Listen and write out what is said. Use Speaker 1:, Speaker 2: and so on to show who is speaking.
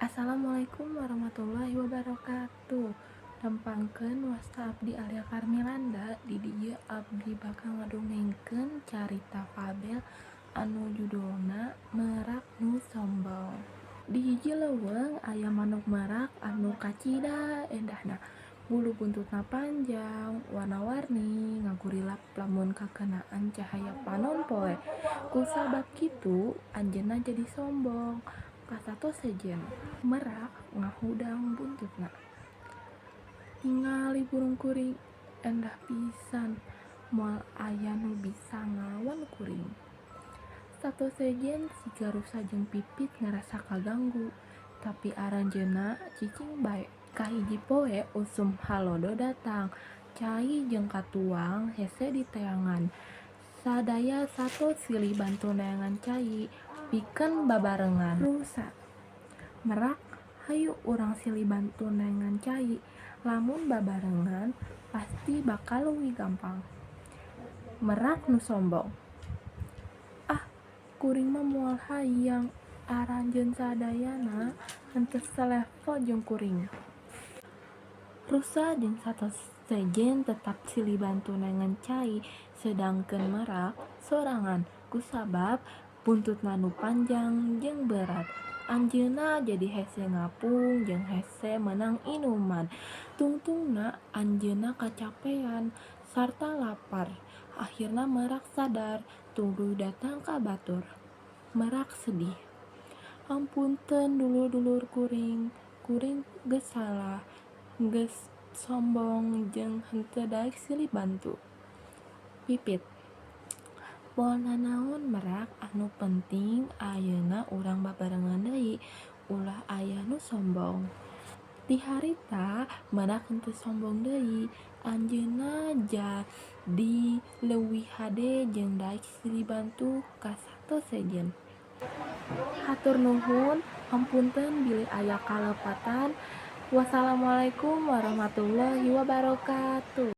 Speaker 1: Assalamualaikum warahmatullahi wabarakatuh. Tepangkeun, wasta abdi Alia Karmilanda. Di dieu abdi bakal ngadongengkeun carita fabel anu judulna Merak Nu Sombong. Di hiji leuweung aya manuk merak anu kacida endahna. Bulu buntutna panjang, warna-warni, ngagurilap lamun kakenaan cahaya panon poe. Kusabab kitu anjeunna jadi sombong ka sato sejen. Merak ngahudang buntutna. "Tingali burung kuring, endah pisan, moal aya nu bisa ngalawan kuring." Sato sejen siga rusa jeung pipit ngarasa kaganggu, tapi aranjeunna cicing bae. Kahiji poe usum halodo datang, cai jeung katuang hese diteangan. Sadaya sato silih bantu neangan cai pikeun babarengan. Rusa, "Merak, hayu urang silih bantu neangan cai, lamun babarengan pasti bakal leuwih gampang." Merak nu sombong, "Ah, kuring mah moal hayang, aranjeun sadayana henteu salevel jeung kuring." Rusa jeung sato sejen tetep silih bantu neangan cai, sedangkeun merak sorangan. Kusabab buntutna nu panjang jeung berat, anjeunna jadi hese ngapung jeung hese meunang inuman. Tungtungna anjeunna kacapean sarta lapar. Akhirna merak sadar, tuluy datang ka batur. Merak sedih, "Hapunten dulur-dulur kuring, kuring geus salah, geus sombong jeung henteu daek silih bantu." Pipit, "Moal nanaon, Merak, anu penting ayeuna urang babarengan deui, ulah aya nu sombong." Ti harita Merak henteu sombong deui, anjeunna jadi leuwih hade jeung daek silih bantu ka sato sejen. Hatur nuhun, hapunten bilih aya kalepatan. Wassalamualaikum warahmatullahi wabarakatuh.